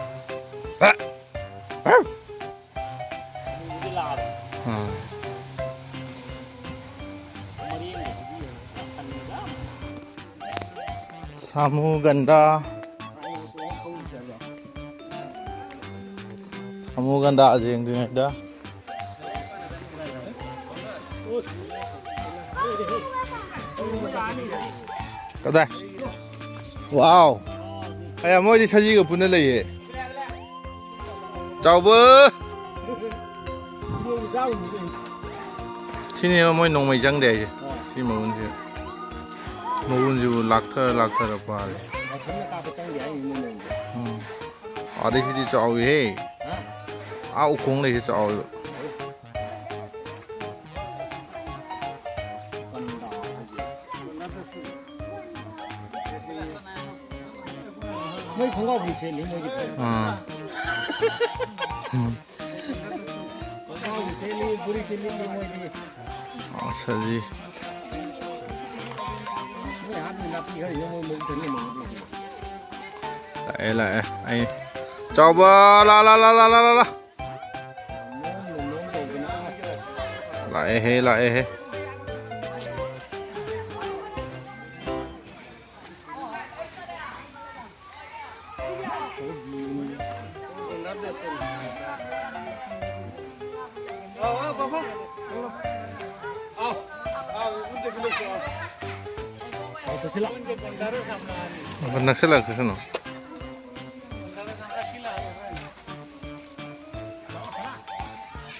ꯁꯥꯃꯨ ꯒꯟꯗꯥ꯫ ꯁꯥꯃꯨ ꯒꯟꯗꯥꯁꯦ ꯌꯦꯡꯗ꯭ꯔꯤꯉꯩꯗ꯫ ꯀꯗꯥꯏ? ꯋꯥꯎ! ꯑꯌꯥ, ꯃꯣꯏꯗꯤ ꯁꯖꯤꯒ ꯄꯨꯟꯅ ꯂꯩꯌꯦ꯫ ꯆꯥꯎꯕ! ꯁꯤꯅꯦꯕ ꯃꯣꯏ ꯅꯣꯡꯃꯩ ꯆꯪꯗꯦ ꯍꯥꯏꯁꯦ꯫ ꯁꯤ ꯃꯒꯨꯟꯁꯦ꯫ ꯃꯒꯨꯟꯁꯤꯕꯨ ꯂꯥꯛꯊꯔ ꯂꯥꯛꯊꯔ ꯄꯥꯜꯂꯦ꯫ ꯎꯝ꯫ ꯑꯗꯩ ꯁꯤꯗꯤ ꯆꯥꯎꯋꯤꯍꯦ꯫ ꯑꯥ ꯎꯈꯣꯡ ꯂꯩꯁꯦ ꯆꯥꯎꯋꯦꯕ꯫ ꯃꯣꯏ ꯈꯣꯡꯒ꯭ꯔꯥꯎ ꯐꯨꯔꯤꯠ ꯁꯦꯠꯂꯤ, ꯃꯣꯏꯗꯤ ꯐꯩ꯫ ꯑꯥ꯫ ꯎꯝ꯫ ꯈꯣꯡꯒ꯭ꯔꯥꯎ ꯁꯦꯠꯂꯤ, ꯐꯨꯔꯤꯠ ꯁꯦꯠꯂꯤ, ꯃꯣꯏꯗꯤ꯫ ꯑꯥ, ꯁꯖꯤ꯫ ꯂꯥꯛꯑꯦ, ꯂꯥꯛꯑꯦ꯫ ꯑꯩ ꯆꯥꯎꯕ, ꯂꯥ, ꯂꯥ, ꯂꯥ꯫ ꯂꯥꯛꯑꯦꯍꯦ, ꯂꯥꯛꯑꯦꯍꯦ꯫ ꯅꯛꯁꯤꯜꯂꯛꯁꯅꯨ꯫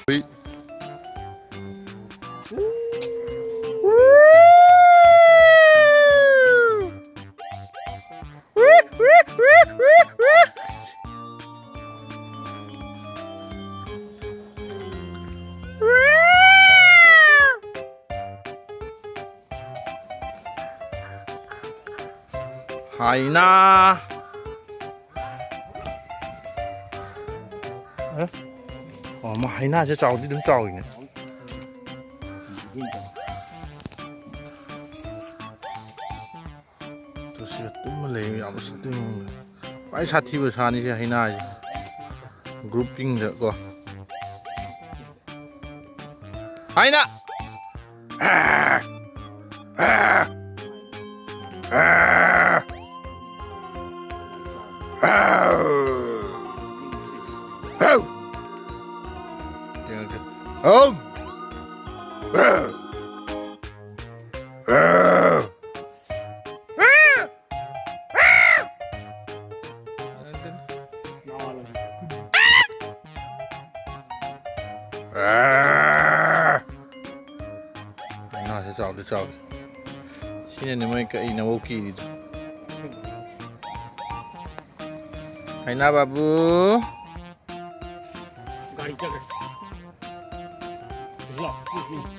ꯍꯨꯏ꯫ ꯍꯥꯏꯅꯥ꯫ ꯑꯦ? ꯑꯣ, ꯃꯥ ꯍꯩꯅꯥꯁꯦ ꯆꯥꯎꯗꯤ ꯑꯗꯨꯝ ꯆꯥꯎꯋꯤꯅꯦ꯫ ꯇꯨ ꯁꯤꯒ ꯇꯨꯝꯃ ꯂꯩ, ꯌꯥꯝ ꯎꯁꯤꯠꯇꯕ ꯃꯑꯣꯡꯗ꯫ ꯈ꯭ꯋꯥꯏ ꯁꯥꯊꯤꯕ ꯁꯥꯅꯤꯁꯦ ꯍꯩꯅꯥꯁꯦ꯫ ꯒ꯭ꯔꯨꯞꯄꯤꯡꯗ ꯀꯣ꯫ ꯍꯥꯏꯅ꯫ ꯍꯩꯅꯥꯁꯦ ꯆꯥꯎꯗꯤ ꯆꯥꯎꯏ꯫ ꯁꯤꯅꯅꯦ ꯃꯣꯏ ꯀꯛꯏꯅꯕꯨ ꯀꯤꯔꯤꯗꯣ꯫ ꯍꯩꯅꯥ ꯕꯥꯕꯨ꯫ ꯒꯥꯔꯤ ꯆꯠꯈ꯭ꯔꯦ꯫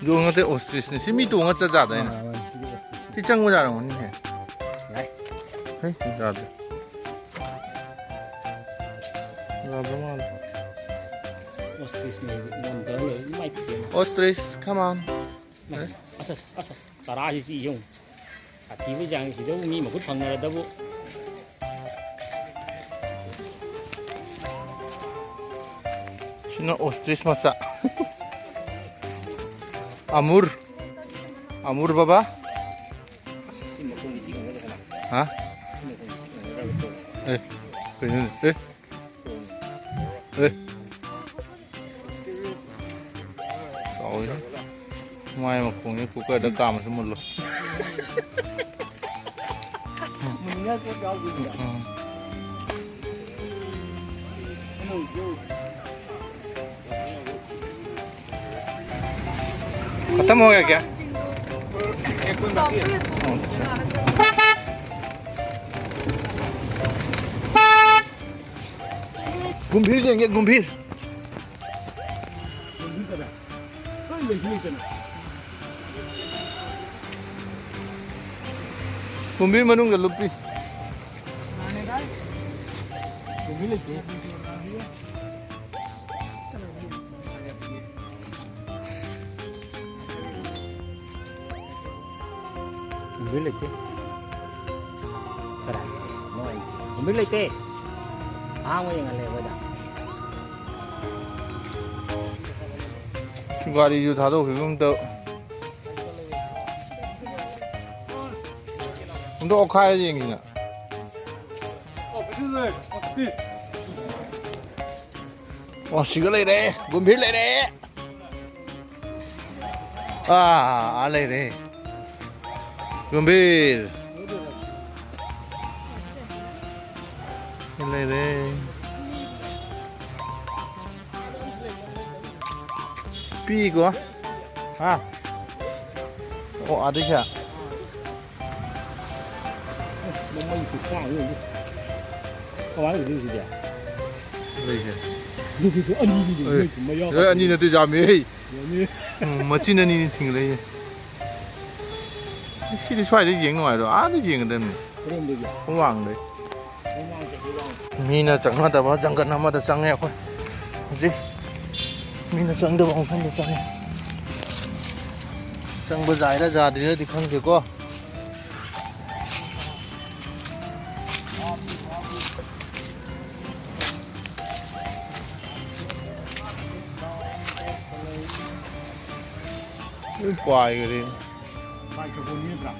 ꯌꯣꯡ ꯅꯠꯇꯦ, ostrich ꯅꯦ꯫ ꯁꯤ ꯃꯤ ꯇꯣꯡꯉ ꯆꯠ ꯌꯥꯗꯥꯏꯅꯦ? ꯑꯥ, ꯃꯥꯅꯤ꯫ ꯁꯤꯗꯤ ostrich ꯅꯤ꯫ ꯁꯤ ꯆꯪꯕ ꯌꯥꯔꯝꯒꯅꯤꯅꯦ꯫ ꯌꯥꯏ꯫ ꯍꯩ, ꯌꯥꯗꯦ꯫ ꯌꯥꯗ꯭ꯔ ꯃꯥꯜꯂꯦ꯫ Ostrich ꯅꯦ, ꯉꯝꯗ꯭ꯔ ꯂꯣꯏꯔꯦ꯫ ꯏꯃꯥꯏ ꯄꯦꯝꯃ꯫ Ostrich, come on꯫ ꯑꯁ, ꯑꯁ, ꯑꯁ, ꯑꯁ, ꯇꯔꯥꯁꯤ ꯆꯤꯛꯏ ꯌꯦꯡꯉꯨ꯫ ꯊꯤꯕꯒꯤ ꯆꯥꯡꯁꯤꯗꯕꯨ ꯃꯤ ꯃꯈꯨꯠ ꯐꯪꯅꯔꯗꯕꯨ꯫ ꯁꯤꯅ ostrich ꯃꯆꯥ꯫ ꯑꯃꯨꯔ꯫ ꯑꯃꯨꯔ ꯕꯕꯥ꯫ ꯁꯤ ꯃꯈꯣꯡꯁꯤ ꯆꯤꯛꯅꯒꯗ꯭ꯔꯥ ꯀꯅꯥ? ꯍꯥ? ꯁꯤ ꯃꯈꯣꯡꯁꯤ ꯆꯤꯛꯅꯒꯗ꯭ꯔꯥ? ꯑꯦ, ꯀꯩꯅꯣꯅꯦ? ꯑꯦ꯫ ꯑꯦ꯫ ꯆꯥꯎꯋꯤꯍꯦ꯫ ꯃꯥꯏ ꯃꯈꯣꯡꯁꯦ cooker ꯗ ꯀꯥꯝꯃꯁꯨ ꯃꯨꯜꯂꯣꯏ꯫ ꯃꯨꯟꯅꯤꯡꯉꯥꯏ ꯄꯣꯠ ꯌꯥꯎꯗꯣꯏꯅꯤꯗ꯫ ꯎꯝ꯫ खत्म हो गया क्या? अच्छा। कुंभीर देंगे, कुंभीर। कुंभीर ꯃꯅꯨꯡꯗ ꯂꯨꯞꯄꯤ꯫ ꯒꯨꯝꯕꯤꯔ ꯂꯩꯇꯦ꯫ ꯀꯗꯥꯏ? ꯃꯣꯏ ꯒꯨꯝꯕꯤꯔ ꯂꯩꯇꯦ꯫ ꯑꯍꯥꯡꯕ ꯌꯦꯡꯍꯜꯂꯦ ꯑꯩꯈꯣꯏꯗ꯫ ꯒꯥꯔꯤꯁꯨ ꯊꯥꯗꯣꯛꯈꯤꯒꯨꯝ ꯇꯧ꯫ ꯑꯝꯇ ꯑꯣꯠꯈꯥꯏꯔ ꯌꯦꯡꯁꯤꯅ꯫ ꯑꯣ, ꯁꯤꯒ ꯂꯩꯔꯦ꯫ ꯒꯨꯝꯚꯤꯔ ꯂꯩꯔꯦ꯫ ꯑꯥ, ꯑꯥ ꯂꯩꯔꯦ꯫ ꯒꯨꯝꯚꯤꯔ꯫ ꯁꯤ ꯂꯩꯔꯦ꯫ ꯄꯤꯛꯏꯀꯣ꯫ ꯍꯥ? ꯑꯣ, ꯑꯥꯗꯩ ꯁꯦ꯫ ꯃꯃꯩ ꯈꯨꯁꯥꯡ ꯑꯃ ꯌꯦꯡꯉꯨ꯫ ꯀꯃꯥꯏꯅ ꯎꯗꯣꯏꯅꯣ ꯁꯤꯗꯤ? ꯂꯩꯁꯦ꯫ ꯑꯗꯨ, ꯑꯗꯨ, ꯑꯗꯨ, ꯑꯅꯤꯅꯤꯅꯦ, ꯑꯦ, ꯃꯣꯏ ꯃꯌꯥ ꯑꯦ, ꯑꯅꯤ ꯅꯠꯇꯦ, ꯌꯥꯝꯃꯦ꯫ ꯌꯥꯝꯃꯦ꯫ ꯎꯝ, ꯃꯆꯤꯟ ꯑꯅꯤꯅꯤ ꯊꯤꯡꯒꯠꯂꯛꯏꯁꯦ꯫ ꯁꯤꯗꯤ ꯁ꯭ꯋꯥꯏꯗ ꯌꯦꯡ ꯅꯨꯡꯉꯥꯏꯔꯣꯏ, ꯑꯥꯗ ꯌꯦꯡꯒꯗꯕꯅꯤ꯫ ꯀꯔꯣꯝꯗꯒꯤ? ꯃꯃꯥꯡꯗꯩ꯫ ꯃꯃꯥꯡ ꯆꯠꯄ ꯋꯥꯡ꯫ ꯃꯤꯅ ꯆꯪꯅꯗꯕ ꯖꯪꯒꯜ ꯑꯃꯗ ꯆꯪꯉꯦ ꯑꯩꯈꯣꯏ ꯍꯧꯖꯤꯛ꯫ ꯃꯤꯅ ꯆꯪꯗꯕ ꯃꯐꯝꯗ ꯆꯪꯉꯦ꯫ ꯆꯪꯕ ꯌꯥꯏꯔ ꯌꯥꯗ꯭ꯔꯤꯔꯗꯤ ꯈꯪꯗꯦꯀꯣ꯫ ꯂꯣꯏ ꯄꯥꯏꯈ꯭ꯔꯦ꯫ ꯃꯥꯏ ꯁꯒꯣꯜꯅꯤ ꯅꯠꯇ꯭ꯔꯥ?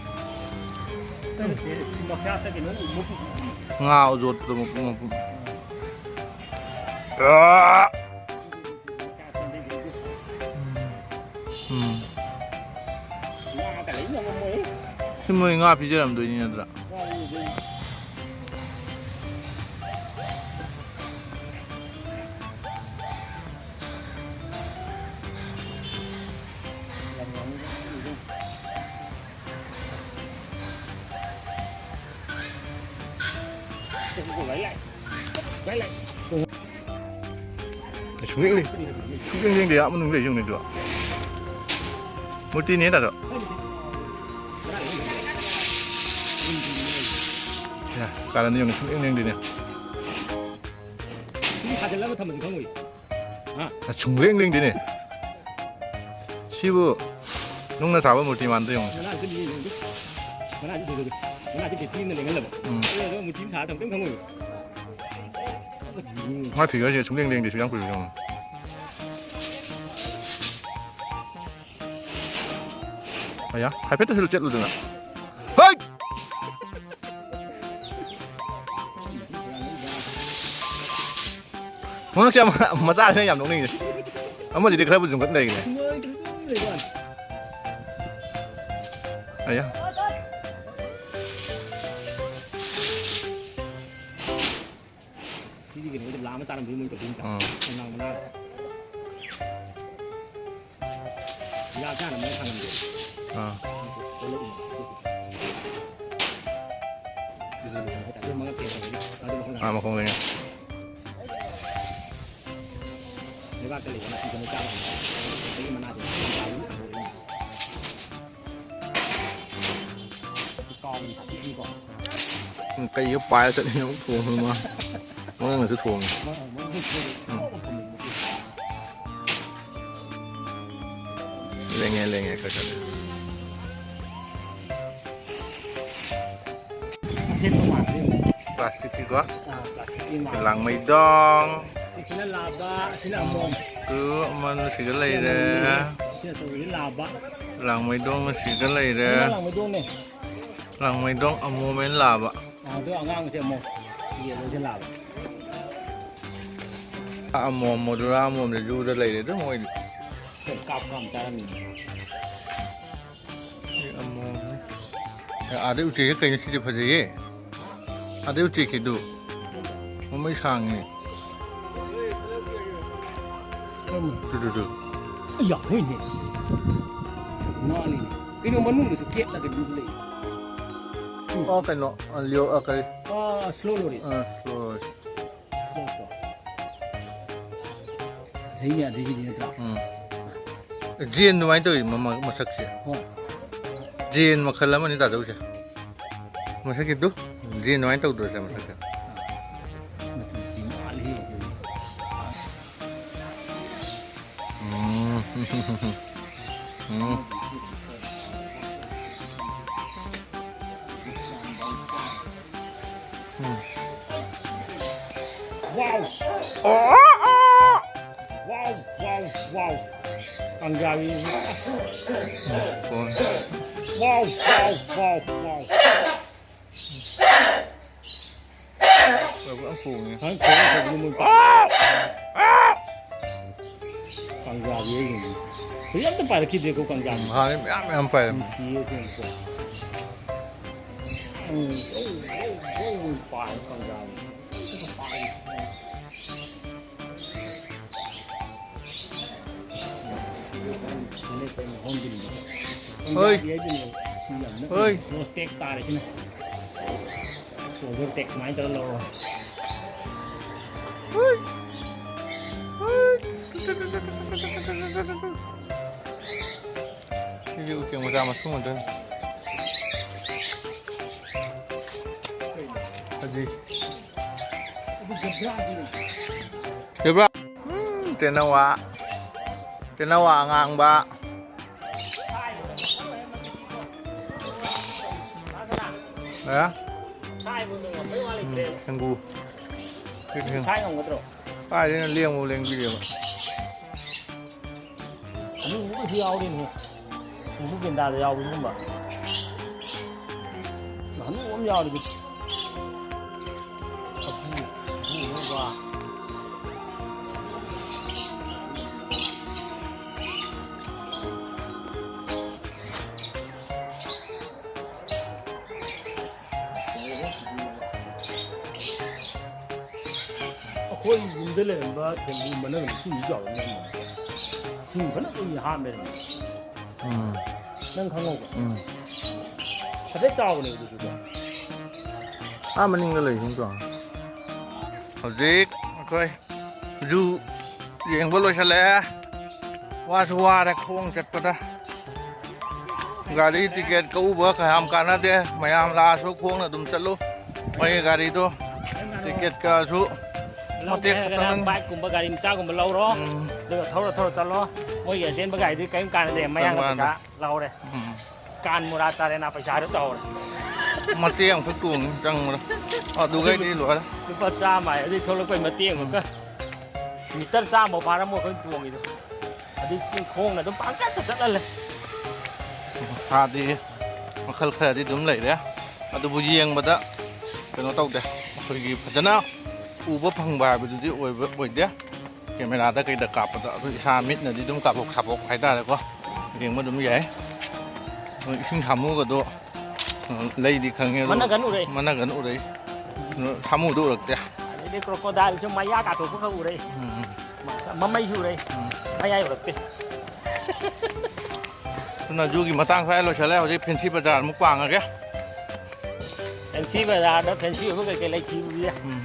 ꯃꯈꯥꯗ ꯀꯩꯅꯣ ꯃꯄꯨ-, ꯉꯥ ꯑꯣꯖꯣꯠꯄꯗꯣ ꯃꯄꯨꯝ ꯃꯄꯨꯝ꯫ ꯑꯥ! ꯎꯝ꯫ ꯉꯥꯒ ꯂꯩ ꯉꯝꯃꯝꯃꯣꯏ꯫ ꯁꯤ ꯃꯣꯏ ꯉꯥ ꯄꯤꯖꯔꯝꯗꯣꯏꯅꯤ ꯅꯠꯇ꯭ꯔꯥ? ꯉꯥ ꯄꯤꯖꯗꯣꯏꯅꯤ꯫ ꯁꯨꯡꯌꯦꯡ ꯌꯦꯡ-, ꯁꯨꯡꯌꯦꯡ ꯌꯦꯡꯗꯦ, ꯑꯥ ꯃꯅꯨꯡ ꯂꯩ ꯌꯦꯡꯅꯤꯗꯣ꯫ ꯃꯨꯔꯇꯤꯅꯦ ꯇꯥꯗꯣ꯫ ꯌꯥ, ꯀꯥꯔꯟ ꯌꯦꯡꯉꯨ, ꯁꯨꯡꯌꯦꯡ ꯌꯦꯡꯗꯦꯅꯦ꯫ ꯁꯤꯗꯤ ꯁꯥꯖꯜꯂꯒ ꯊꯝꯃꯁꯨ ꯈꯪꯉꯣꯏ꯫ ꯍꯥ? ꯁꯨꯡꯂꯦꯡ ꯂꯦꯡꯗꯦꯅꯦ꯫ ꯁꯤꯕꯨ ꯅꯨꯡꯅ ꯁꯥꯕ ꯃꯨꯔꯇꯤ ꯃꯥꯟꯗ ꯌꯦꯡꯉꯨ꯫ ꯃꯅꯥꯁꯤ ꯃꯤ ꯌꯦꯡꯉꯨ꯫ ꯃꯅꯥꯁꯤ ꯐꯖꯗꯦ꯫ ꯃꯅꯥꯁꯤ ꯕꯦꯇ꯭ꯔꯤꯅ ꯂꯦꯡꯍꯜꯂꯕ꯫ ꯎꯝ꯫ ꯑꯗꯨꯒ ꯃꯨꯔꯇꯤ ꯑꯃ ꯁꯥꯔ ꯊꯝꯃꯨ ꯀꯩꯝ ꯈꯪꯉꯣꯏꯕ꯫ ꯃꯥ ꯐꯤꯒꯔꯁꯦ ꯁꯨꯡꯂꯦꯡ ꯂꯦꯡꯗꯦ, ꯁꯨꯡꯌꯥꯝ ꯀꯨꯏꯔꯦ ꯌꯦꯡꯉꯨ꯫ ꯑꯌꯥ, ꯍꯥꯏꯐꯦꯠꯇꯁꯨ ꯆꯠꯂꯨꯗꯅ꯫ ꯍꯩꯠ! ꯃꯉꯛꯁꯦ ꯌꯥꯝ ꯃꯆꯥꯁꯤꯅ ꯌꯥꯝ ꯅꯣꯛꯅꯤꯡꯉꯤ꯫ ꯑꯃꯁꯤꯗꯤ ꯈꯔꯕꯨ ꯆꯨꯝꯈꯠ ꯂꯩꯈ꯭ꯔꯦ꯫ ꯑꯌꯥ꯫ ꯁꯤꯗꯤ ꯀꯩꯅꯣ ꯂꯥ ꯑꯃ ꯆꯥꯔꯝꯗꯣꯏꯅꯤ ꯃꯣꯏ ꯇꯧꯗꯣꯏꯅꯤ꯫ ꯑꯥ꯫ ꯀꯣꯝꯂꯥ ꯃꯅꯥ꯫ ꯍꯤꯗꯥꯛ ꯆꯥꯅꯕ ꯊꯥꯡꯉꯝꯗꯦ꯫ ꯑꯥ꯫ ꯑꯗꯨ ꯃꯉꯛ ꯇꯦꯛꯈ꯭ꯔꯦ꯫ ꯑꯗꯨ ꯃꯈꯣꯡ ꯑꯥ, ꯃꯈꯣꯡ ꯂꯩꯉꯩ꯫ ꯂꯩꯕꯥꯛꯇ ꯂꯩꯕ ꯅꯥꯄꯤ ꯀꯩꯅꯣ ꯆꯥꯕ ꯉꯝꯗꯦ꯫ ꯑꯗꯨꯒꯤ ꯃꯅꯥꯗꯣ ꯀꯥꯎꯕꯗꯤ ꯁꯥꯊꯤꯅꯤꯀꯣ꯫ ꯎꯝ, ꯀꯩꯒ ꯄꯥꯏꯔ ꯆꯠꯂꯤꯅꯣ ꯑꯃꯨꯛ ꯊꯣꯡꯉꯦ ꯃꯥ꯫ ꯃꯉꯛꯅꯁꯨ ꯊꯣꯡꯉꯦ꯫ ꯎꯝ꯫ ꯂꯦꯡꯉꯦ, ꯂꯦꯡꯉꯦ, ꯈꯔ ꯈꯔ꯫ ꯑꯊꯦꯟꯕ ꯃꯥꯟꯗꯦ꯫ ꯄ꯭ꯂꯥꯁꯇꯤꯛꯀꯤꯀꯣ? ꯑꯥ, ꯄ꯭ꯂꯥꯁꯇꯤꯛꯀꯤ ꯃꯥꯟꯗꯦ꯫ ꯂꯥꯡꯃꯩꯗꯣꯡ꯫ ꯁꯤꯁꯤꯅ ꯂꯥꯕ, ꯑꯁꯤꯅ ꯑꯃꯣꯝ꯫ ꯇꯨ, ꯑꯃꯅ ꯁꯤꯗ ꯂꯩꯔꯦ꯫ ꯁꯤ ꯑꯆꯧꯕꯁꯤ ꯂꯥꯕ꯫ ꯂꯥꯡꯃꯩꯗꯣꯡ ꯑꯁꯤꯗ ꯂꯩꯔꯦ꯫ ꯑꯃ ꯂꯥꯡꯃꯩꯗꯣꯡꯅꯦ꯫ ꯂꯥꯡꯃꯩꯗꯣꯡ ꯑꯃꯣꯝ ꯑꯣꯏꯅ ꯂꯥꯕ꯫ ꯑꯥ, ꯑꯗꯣ ꯑꯉꯥꯡꯁꯦ ꯑꯃꯨꯛ ꯌꯦꯜꯂꯣꯁꯦ ꯂꯥꯕ꯫ ꯑꯃꯣꯝ, ꯃꯗꯨꯔꯥ ꯑꯃꯣꯝꯁꯦ ꯖꯨꯗ ꯂꯩꯔꯦ ꯑꯗꯨꯝ ꯃꯣꯏꯗꯤ꯫ ꯀꯥꯞ ꯀꯥꯞ ꯆꯥꯔꯝꯃꯤꯅꯦ꯫ ꯁꯤ ꯑꯃꯣꯝꯅꯤ꯫ ꯑꯥꯗꯩ ꯎꯆꯦꯛꯁꯦ ꯀꯩꯅꯣ ꯁꯤꯗꯤ ꯐꯖꯩꯌꯦ꯫ ꯑꯥꯗꯩ ꯎꯆꯦꯛꯀꯤꯗꯨ ꯃꯃꯩ ꯁꯥꯡꯉꯤ꯫ ꯀꯔꯝꯕꯅꯣ? Two, two, two. ꯑꯩ ꯌꯥꯝ ꯐꯩꯅꯦ꯫ ꯉꯥꯅꯤꯅꯦ꯫ ꯀꯩꯅꯣ ꯃꯅꯨꯡꯗꯁꯨ ꯀꯦꯠꯂ ꯀꯩꯅꯣꯝꯁꯨ ꯂꯩ꯫ ꯑꯣ, ꯀꯩꯅꯣ, ꯑ, ꯂꯤꯑꯣ, ꯑ, ꯀꯔꯤ? ꯑꯥ, slow loris꯫ ꯑ, slow loris꯫ ꯐꯖꯩꯅꯦ ꯑꯗꯨꯒꯤꯗꯤ ꯅꯠꯇ꯭ꯔꯥ? ꯎꯝ꯫ ꯖꯦꯟ ꯑꯗꯨꯃꯥꯏꯅ ꯇꯧꯋꯤ ꯃ-, ꯃ-, ꯃꯁꯛꯁꯦ꯫ ꯍꯣꯏ꯫ ꯖꯦꯟ ꯃꯈꯜ ꯑꯃꯅꯤ ꯇꯥꯗꯧꯁꯦ꯫ ꯃꯁꯛꯀꯤꯗꯨ ꯖꯦꯟ ꯑꯗꯨꯃꯥꯏꯅ ꯇꯧꯗ꯭ꯔꯣꯁꯦ ꯃꯁꯛꯁꯦ꯫ ꯃꯆꯨꯁꯤꯗꯤ ꯅꯥꯜꯂꯤꯍꯦ꯫ ꯎꯝ꯫ ꯎꯝ꯫ ꯎꯝ꯫ Wow! ꯑꯣ! ꯑꯣ! Wow, wow, wow! ꯀꯥꯡꯖꯥꯕꯤ꯫ ꯎꯝ, ꯀꯣꯟ꯫ Wow, wow, wow, wow! ꯌꯥꯝ ꯈꯣꯡꯉꯦ꯫ ꯍꯥꯟꯅ ꯈꯣꯡꯉ ꯈꯣꯡꯉ ꯃꯣꯏ ꯄꯥꯏ꯫ ꯄꯥꯡꯖꯥꯕꯤ ꯍꯥꯏꯁꯤꯡꯁꯤ꯫ ꯍꯧꯖꯤꯛ ꯑꯝꯇ ꯄꯥꯏꯔꯛꯈꯤꯗ꯭ꯔꯦꯀꯣ ꯄꯥꯡꯖꯥꯕꯤ꯫ ꯎꯝ, ꯍꯥꯟꯅꯗꯤ ꯃꯌꯥꯝ ꯃꯌꯥꯝ ꯄꯥꯏꯔꯝꯃꯤ꯫ ꯅꯨꯡꯁꯤꯌꯦ ꯑꯁꯦꯡꯕꯀꯣ꯫ ꯎꯝ, ꯒꯧ, ꯒꯧ, ꯒꯧ ꯄꯥꯏ ꯄꯥꯡꯖꯥꯕꯤ꯫ ꯍꯣꯏ꯫ ꯄꯥꯡꯖꯥꯕꯤ ꯍꯥꯏꯗꯨꯅꯦꯕ꯫ ꯁꯤ ꯌꯥꯝ ꯅꯛꯅ ꯍꯣꯏ꯫ Close ꯇꯦꯛ ꯇꯥꯔꯦ ꯁꯤꯅ꯫ Closure ꯇꯦꯛ ꯁꯨꯃꯥꯏꯅ ꯇꯧꯔ ꯂꯧꯔꯣ꯫ ꯁꯤꯗꯤ ꯎꯆꯦꯛ ꯃꯆꯥ ꯃꯁꯨ ꯉꯥꯛꯇꯅꯤ꯫ ꯑꯗꯨꯗꯤ ꯖꯦꯕ꯭ꯔꯥ꯫ ꯎꯝ, ꯇꯦꯅꯋꯥ꯫ ꯇꯦꯅꯋꯥ ꯑꯉꯥꯡꯕ꯫ ꯑꯦ? ꯎꯝ, ꯊꯦꯡꯒꯨ꯫ ꯀꯥꯏꯗꯩꯅꯣ ꯂꯦꯡꯕꯧ ꯂꯦꯡꯕꯤꯔꯦꯕ꯫ ꯑꯗꯨꯒꯨꯝꯕꯁꯨ ꯌꯥꯎꯔꯤꯅꯦ꯫ ꯎꯕꯨ ꯒꯦꯟꯗꯥꯗ ꯌꯥꯎꯕꯒꯨꯝꯕ꯫ ꯉꯥꯅꯨ ꯑꯃ ꯌꯥꯎꯔꯤ꯫ ꯀꯐꯨ, ꯀꯐꯨ ꯑꯉꯧꯕ꯫ ꯑꯩꯈꯣꯏ ꯌꯨꯝꯗ ꯂꯩꯔꯝꯕ ꯊꯦꯡꯒꯨ ꯃꯅꯒ ꯏꯁꯤꯡꯁꯤ ꯆꯥꯎꯔꯝꯃꯦ꯫ ꯏꯁꯤꯡ ꯐꯅ ꯀꯨꯏꯅ ꯍꯥꯞꯃꯦ꯫ ꯎꯝ꯫ ꯅꯪ ꯈꯪꯍꯧꯕ꯭ꯔꯥ? ꯎꯝ꯫ ꯍꯥꯏꯐꯦꯠ ꯆꯥꯎꯕꯅꯦ ꯑꯗꯨꯁꯨ ꯀꯣ꯫ ꯑꯥ ꯃꯅꯤꯡꯗ ꯂꯩ ꯁꯨꯝ ꯆꯥꯎ꯫ ꯍꯧꯖꯤꯛ ꯑꯩꯈꯣꯏ ꯖꯨ ꯌꯦꯡꯕ ꯂꯣꯏꯁꯤꯜꯂꯛꯑꯦ꯫ ꯋꯥꯁꯨ ꯋꯥꯔꯦ ꯈꯣꯡ ꯆꯠꯄꯗ꯫ ꯒꯥꯔꯤ ꯇꯤꯀꯦꯠ ꯀꯛꯎꯕ ꯀꯌꯥꯝ ꯀꯥꯟꯅꯗꯦ꯫ ꯃꯌꯥꯝ ꯂꯥꯛꯑꯁꯨ ꯈꯣꯡꯅ ꯑꯗꯨꯝ ꯆꯠꯂꯨ꯫ ꯃꯣꯏꯒꯤ ꯒꯥꯔꯤꯗꯣ ꯇꯤꯀꯦꯠ ꯀꯛꯑꯁꯨ ꯂꯧꯒꯦ ꯃꯇꯦꯛ ꯍꯥꯏꯔꯒꯅ ꯈꯛꯇꯪ꯫ ꯕꯥꯏꯛꯀꯨꯝꯕ ꯒꯥꯔꯤ ꯃꯆꯥꯒꯨꯝꯕ ꯂꯧꯔꯣ꯫ ꯎꯝ꯫ ꯑꯗꯨꯒ ꯊꯧꯔ ꯊꯧꯔ ꯆꯠꯂꯣ꯫ ꯃꯣꯏꯒꯤ ꯑꯆꯦꯟꯕ ꯒꯥꯔꯤꯗꯨꯗꯤ ꯀꯔꯤꯝ ꯀꯥꯟꯅꯗꯦ꯫ ꯃꯌꯥꯡꯅ ꯀꯔꯝ ꯄꯩꯁꯥ ꯀꯥꯟꯗ? ꯂꯧꯔꯦ꯫ ꯎꯝ꯫ ꯀꯥꯟ ꯃꯨꯔꯥ ꯆꯥꯔꯦꯅꯥ ꯄꯩꯁꯥꯗꯣ ꯇꯧꯔꯦ꯫ ꯃꯇꯦꯛ ꯑꯃꯈꯛ ꯇꯣꯡꯉꯤ ꯆꯪꯕꯗ꯫ ꯑꯗꯨꯒꯩꯗꯤ ꯂꯣꯏꯔꯦ꯫ ꯂꯨꯄꯥ ꯆꯥꯝꯃ ꯍꯥꯏ ꯑꯗꯨꯗꯤ ꯊꯣꯛꯂꯛꯄꯩ ꯃꯇꯦꯛ ꯎꯝ꯫ ꯑꯃꯈꯛ꯫ ꯃꯤꯇꯔ ꯆꯥꯝꯃ ꯐꯥꯔꯝꯃꯣꯏ ꯑꯩꯈꯣꯏꯅ ꯇꯣꯡꯉꯤꯗꯣ꯫ ꯑꯗꯨ ꯆꯤꯡ ꯈꯣꯡꯅ ꯑꯗꯨꯝ ꯄꯪꯆꯠꯇ ꯆꯠꯍꯜꯂꯦ꯫ ꯁꯥꯗꯤ ꯃꯈꯜ ꯈꯔꯗꯤ ꯑꯗꯨꯝ ꯂꯩꯔꯦ꯫ ꯑꯗꯨꯕꯨ ꯌꯦꯡꯕꯗ ꯀꯩꯅꯣ ꯇꯧꯗꯦ꯫ ꯑꯩꯈꯣꯏꯒꯤ ꯐꯖꯅ ꯎꯕ ꯐꯪꯕ ꯍꯥꯏꯕꯗꯨꯗꯤ ꯑꯣꯏꯕ, ꯑꯣꯏꯗꯦ꯫ ꯀꯦꯃꯦꯔꯥꯗ ꯀꯩꯗ ꯀꯥꯞꯄꯗ ꯑꯩꯈꯣꯏ ꯏꯁꯥ ꯃꯤꯠꯅꯗꯤ ꯑꯗꯨꯝ ꯀꯥꯞꯄꯣꯛ ꯁꯥꯄꯣꯛ ꯍꯥꯏꯇꯥꯔꯦꯀꯣ꯫ ꯌꯦꯡꯕ ꯑꯗꯨꯝ ꯌꯥꯏ꯫ ꯑꯗꯣ ꯏꯁꯤꯡ ꯁꯥꯃꯨꯒꯗꯣ, ꯑ, ꯂꯩꯗꯤ ꯈꯪꯉꯦ ꯑꯗꯣ ꯃꯅꯒꯟ ꯎꯔꯛꯏ꯫ ꯃꯅꯒꯟ ꯎꯔꯛꯏ꯫ ꯑꯗꯣ ꯁꯥꯃꯨꯗꯣ ꯎꯔꯛꯇꯦ꯫ ꯑꯗꯩꯗꯤ crocodileꯁꯨ ꯃꯌꯥ ꯀꯥꯊꯣꯛꯄ ꯈꯔ ꯎꯔꯛꯏ꯫ ꯎꯝ꯫ ꯃꯃꯩꯁꯨ ꯎꯔꯛꯏ꯫ ꯎꯝ꯫ ꯃꯌꯥꯏ ꯎꯔꯛꯇꯦ꯫ ꯑꯗꯨꯅ ꯖꯨꯒꯤ ꯃꯇꯥꯡ ꯁ꯭ꯋꯥꯏ ꯂꯣꯏꯁꯤꯜꯂꯦ꯫ ꯍꯧꯖꯤꯛ ꯐꯦꯟꯁꯤ ꯕꯖꯥꯔ ꯑꯃꯨꯛ ꯄꯥꯡꯉꯒꯦ꯫ ꯐꯦꯟꯁꯤ ꯕꯖꯥꯔꯗ ꯐꯦꯟꯁꯤ ꯑꯣꯏꯕ ꯀꯩꯀꯩ ꯂꯩ ꯊꯤꯔꯨꯒꯦ꯫ ꯎꯝ꯫